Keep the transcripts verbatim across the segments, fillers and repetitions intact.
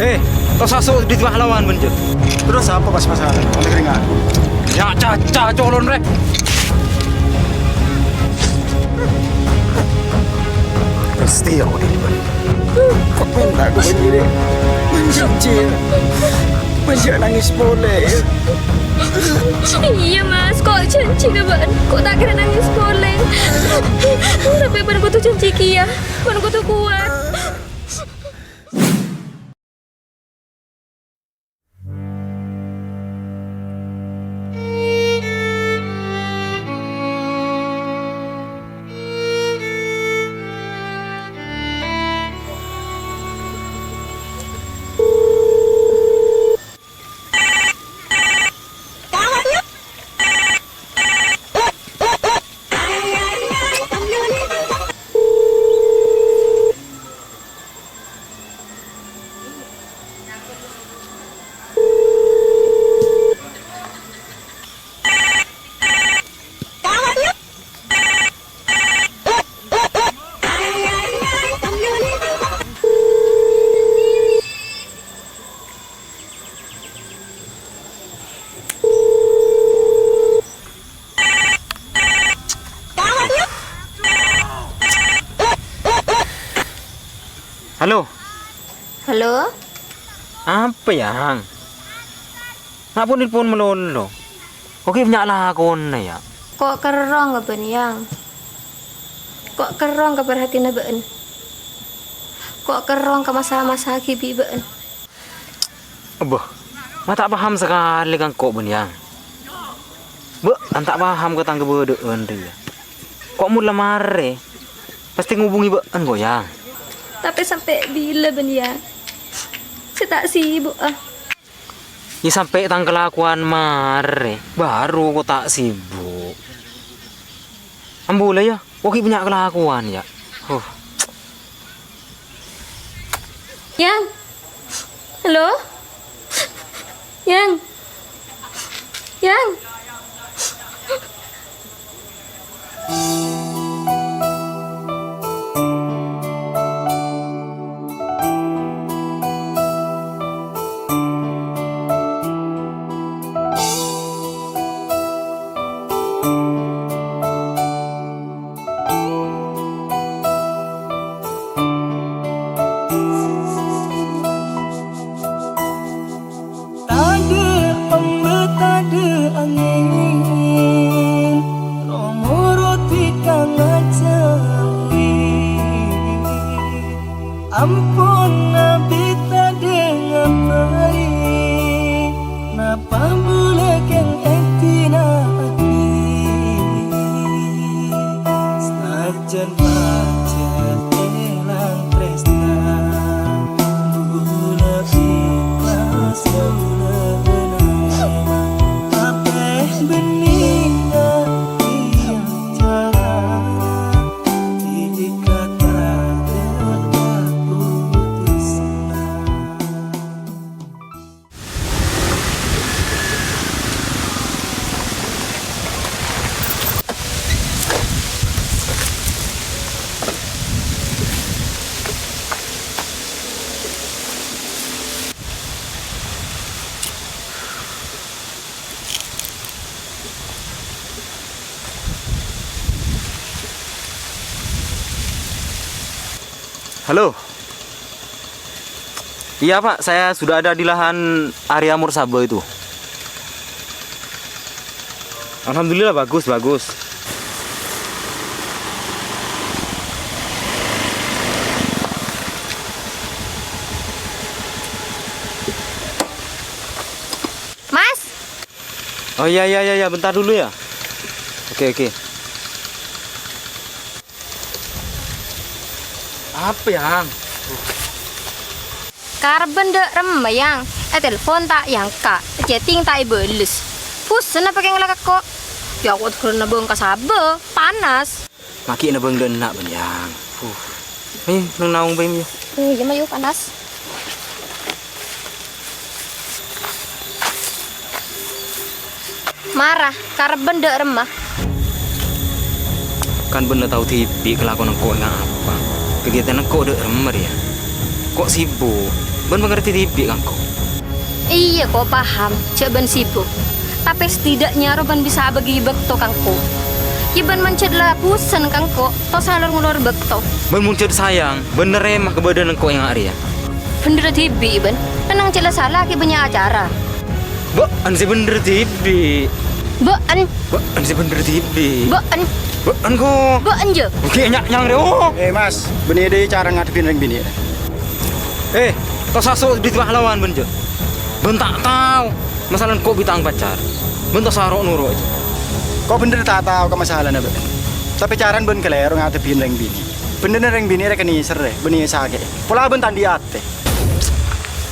Eh, to saso di tengah lawan, Benjot. Terros apa pas masalah? Oleh ringan. Ya, caca, colon, rek. Pasti yang udah dibuat. Kok pengen aku sendiri? Menjanji. Menjanji nangis boleh. Iyâ, Mas. Kok janji ka bâ'na? Kok ta' kèra nangis polè? Tapè bâ'na kodhu janji kèya. Bâ'na kodhu kowat. Halo. Halo? Apa, Yang? Ngapa nelpon melolo? Oke, banyak lakona, ya. Kok kerrong ka bâ'na, Yang? Kok kerrong ka parhatèna bâ'na? Kok kerrong ka masa-masa ghibi' bâ'na? Ebbâ, ma' ta' paham sakalè ka engko' bân Yang. Bâ', kan ta' paham ka tang kabâdâ'ân rèya. Ko' mon la marè, pastè ngobungè bâ'ân ko', Yang. Tapè sampè' bilâ bân Yang? Sè ta' sibuk, ah. Yâ, sampè' tang kalakowan marè, bhuru ko' ta' sibuk. Ambu la, yâ. Ko' ghi' bânnya' kalakowan, yâ. Huh. Yang. Halo? Yang. Yang. Tadâ' ombâ, tadâ' angèn, ro-moro dhika ngajhâuwi. Ampon abit tadâ' ngabâri, napa bulâ kèng èdina'aghi? Sanajjân pajhât èlang trèsna, bulâ ikhlas, bulâ narèma, tapè bânnè iyâ cara. Halo. Iya, Pak, saya sudah ada di lahan area Mursaba itu. Alhamdulillah, bagus, bagus. Mas. Oh, iya, iya, iya, iya, bentar dulu ya. Oke, oke. Apa, Yang? Karebbhân dâ' remma, Yang. Ètelpon ta' èangka', èchatting ta' èbâles. Bosen apa kèng la kakko'? Ya, aku tegghâr nabâng ka sabâ, panas. Magi nabâng dâ' enna', bân, Yang. Huh. Ayo, neng naong bhâi, yo. Eh, iya, mayu, panas. Mara, karebbhân dâ' remma. Kan bâ'na tao dhibi' kalakowan engko' èngà' apa. Kegiatan engko' dâ' remma rèya. Ko' sibuk. Bân pangartè dhibi' ka engko'. Iyâ, ko' paham, jhâ' bân sibuk. Tapè setidaknya ro bân bisa abâghi bâkto ka engko'. Yâ bân manjhât la bosen ka engko', ta' osa lor-ngalor bâkto. Bân mon jhât sayang, bân narèma kabâdâ'ânna engko' è nga' rèya. Bhendher dhibi', bân. Nennang jhâ' la sala ghi' bânnya' acara. Bâ'ân sè bhendher dhibi'. Bâ'ân. Bâ'ân sè bhendher dhibi'. Bâ'ân. Bâ'ân, ko'. Bâ'ân, jâ. Ghi' nya'-nyang rè, oh. Eh, Mas, bânnè dâ' cara ngadhebbhi rèng binè'. Eh, ta' osa so' dhi pahlawan bân, jâ. Bân ta' tao masalan ko' bi' tang pacar. Bân ta' osa ro'-noro', jâ. Ko' bhendher ta' tao ka masalana bâ'ân. Tapè carana bâ'ân kalèro ngadhebbhi rèng binè'. Bhendherra rèng binè' rè kanèserrè, bânnè sakè'è. Pola bâ'ân ta' andi' atè.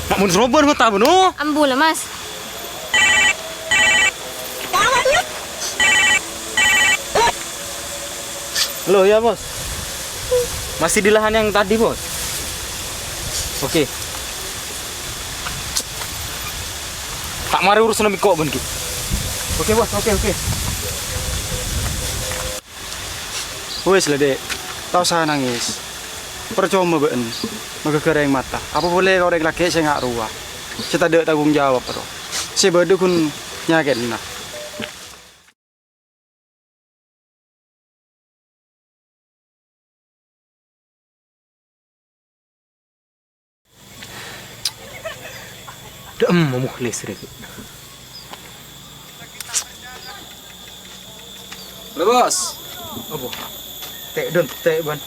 Ma' mon soroban mata bâ'ân, oh. Ambu la, Mas. Halo, ya, Bos. Masih di lahan yang tadi, Bos? Oke. Ta' marè urusanna bi' ko' bân, Ki. Oke, Bos. Oke, oke. Wes la, Dek. Ta' osa nangès. Parcoma bâ'ân maghâghâr rèng mata. Apa polè ka orèng lakè' sè nga' rowa. Sè tadâ' tanggung jawab, ro. Sè bâdâ ghun nyakè'na. Dâ'emma Mukhlis rè. Halo, Bos. Apa? Tè' dântè', Bân.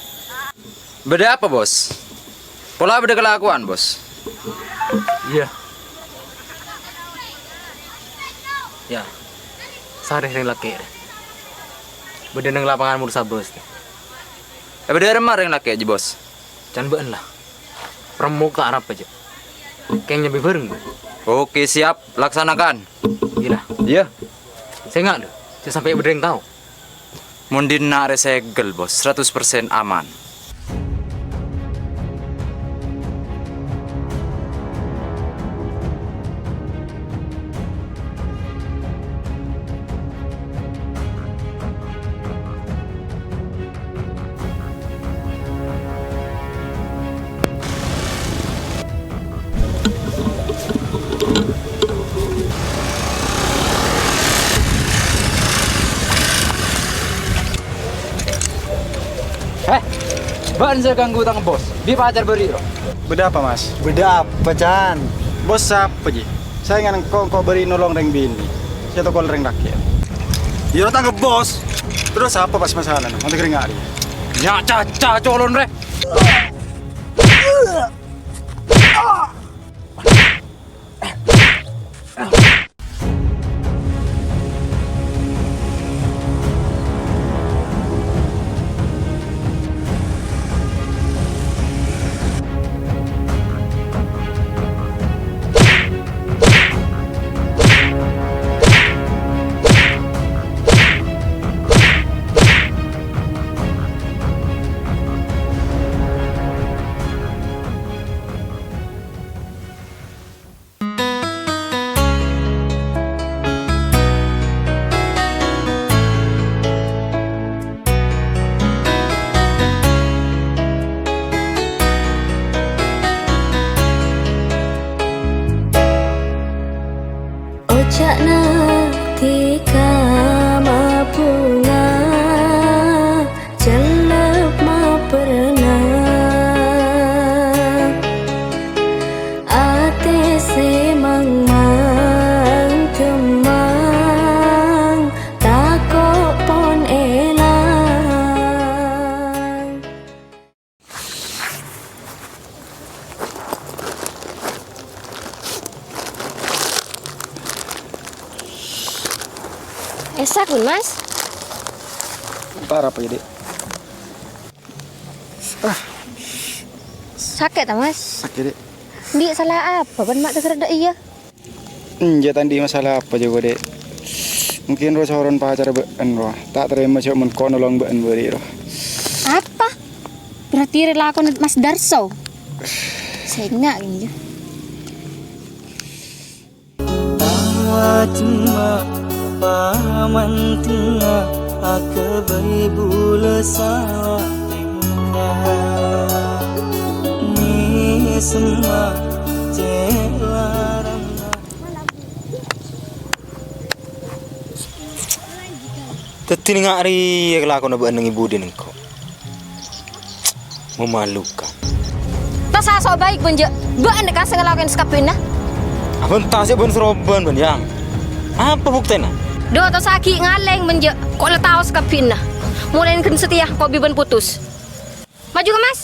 Bâdâ apa, Bos? Pola bâdâ kalakowan, Bos? Iyâ. Yâ. Sarè rèng lakè' rè. Bâdâ neng lapangan Mursabas, tè. Eh, bâdâ aremma rèng lakè', jâ, Bos? Can bâ'ân la. Remmo ka arapa, jâ. Kèng nyambi bhâreng, Bân. Oke, siap. Laksanakan. Iyâ la. Iyâ. Sènga', lho. Jâ sampè' bâdâ rèng tao. Mon dinna' rè segel, Bos, seratus persen aman. Heh, bâ'ân sè ganggu tang bos. Bi' pacar bâri' ro. Bâdâ apa, Mas? Bâdâ apa, Can? Bos sapa, jâ? Saèngana engko', engko' bâri' nolong rèng binè'. Sè tokol rèng lakè'. Iyâ, ro tang bos. Terros sapa pas masalana? Mon tèkèrèng arè. Nya' caca colon rè. Oca'na dhika mabhunga, cellep maperna. Atè sè mangmang dhemmang, tako' pon èlang. Èsak, Bun, Mas. Parah apa ya, Dek? Ah. Sakè' ta, Mas? Sakè', Dek. Andi' sala apa, bân ma' dâgâr dâ' iyâ? Enjâ' ta' andi' masalah apa jâ, Dek. Mungkin ro soron pacar bâ'ân, ro. Ta' tarèma jâ' mon ko' nolong bâ'ân bâri', ro. Apa? Berarti rè lakona Mas Darso? Sènga' kènjâ. Ajemma pamantengnga akabây bulâ sawatèngnga. Nèsemma Dhâddhi nènga' rèya kalakowanna bâ'na neng è budina engko'. Memalukan. Ta' saso'o bhâi bân jâ', bâ'na kassa' ngalakonè sakabbhiyânna. Abân ta' sè bân-sarobân bân, Yang. Apa buktèna? Dhu, ta' saso'o ghi' ngalèng bân jâ', ko' la tao sakabbhiyânna. Molaè ghân satèya ko' bi' bân putus. Maju ka, Mas.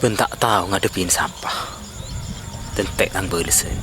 Bân ta' tao ngadhebbhina sapa. Tèntè' tang bâlessân.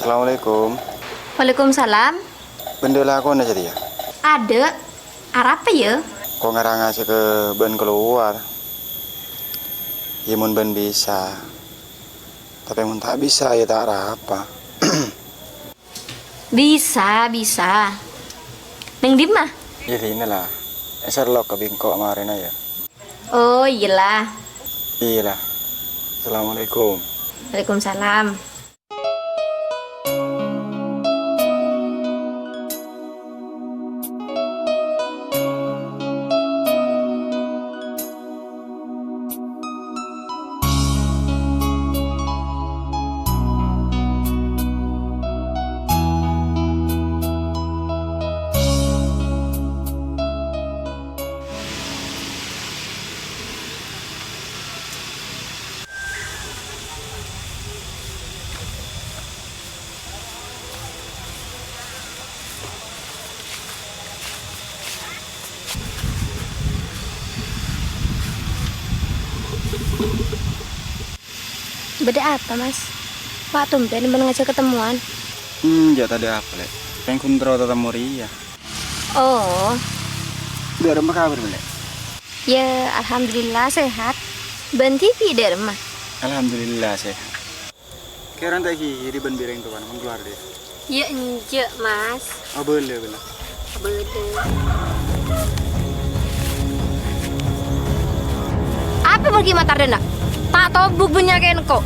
Assalamualaikum. Waalaikumsalam. Bâ'na lakona satèya? Adâ'. Arapa, yâ? Ko' ngara ngajhâk bâ'na kalowar. Yâ, mon bâ'na bisa. Tapè mon ta' bisa, yâ ta' arapa. Bisa, bisa. Neng dimma? Yâ, dinna la. Èsarlok ka bengko' marèna, yâ. Oh, iyâ la. Iyâ la. Assalamualaikum. Waalaikumsalam. Bâdâ apa, Mas? Wa' tompèn bân ngajhâk ketemmuwan? Enjâ', tadâ' apa, Lè'. Pèngghun terro tatemmo rèya. Oh. Dâ'remma kabhâr, Lè'? Yâ, alhamdulillah sehat. Bân dhibi' dâ'remma? Alhamdulillah sehat. Kèra ta' èghighiri bân bi' rèng towana mon kalowar, Lè'? Yâ enjâ', Mas. Abâlâ, abâlâ. Abâlâ. Apa bân ghi' mantar dâ' enna'? Ta' tobuk bân nyakè'è engko'.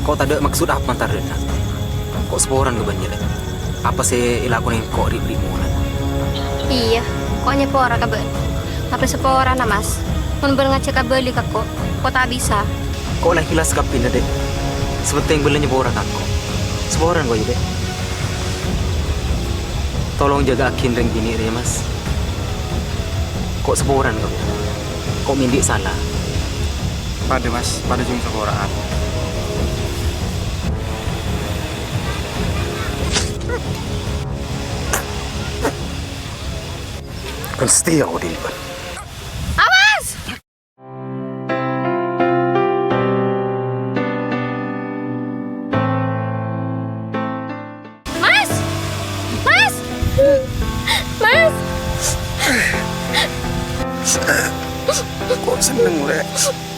Ko' tadâ' maksod apa mantar dâ' enna'? Ko' saporan ka bân nyarè. Apa sè èlakonè engko' ri'-bâri' molana? Iyâ, ko' nyapora ka bâ'na. Tapè saporana, Mas. Mon bâ'na ngajhâk abâli ka ko', ko' ta' bisa. Ko' la ikhlas kabbhina, Dek. Sè pentèng bâ'na nyapora ka ko'. Saporana ko', yâ, Dek. Tolong jâgâ'aghi rèng binè' rèya, Mas. Ko' saporana ko', yâ. Ko' mèndhi' sala. Padâ, Mas. Padâ jhung saporaan. Kan setia ko' dhinna', Bân. Awas! Mas! Mas! Mas! Ko' senneng, Lè'.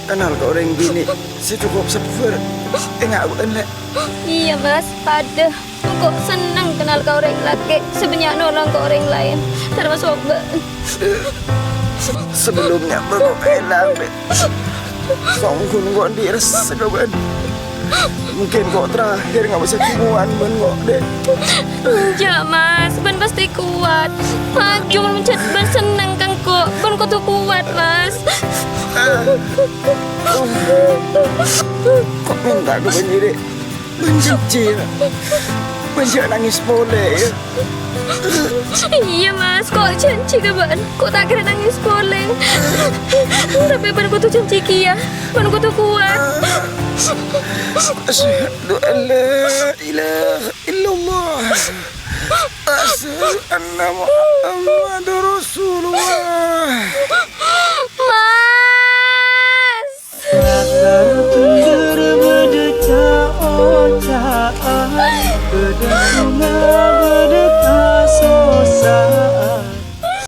Kennal ka orèng binè' sè cokop sabbhâr. Enga' bâ'na, Lè'. Iyâ, Mas, padâ. Engko' senneng kennal ka orèng lakè' sè bânnya' nolong ka orèng laèn, tamaso' bâ'na. Sabellunna bâ'na ko' èlang, Dek. Songghun ko' andi' rassa ka bâ'na. Mungkin ko' terakhir ngabâsa ketemuan bân ko', Dek. Enjâ', Mas, bâ'na pastè kowat. Maju mon jhât bâ'na senneng ka engko', bâ'na kodhu kowat, Mas. Ko' mènta ka bâ'na, Dek. Bân jhânjhi, yâ. Bân jhâ' nangès polè, yâ. Iyâ, Mas. Ko' jhânjhi ka bâ'na. Ko' ta' kèra nangès polè. Tapè bâ'na kodhu jhânjhi kèya. Bâ'na kodhu kowat. Asyhadu an la ilaha illallah. Asyhadu anna Muhammadar Rasulullah.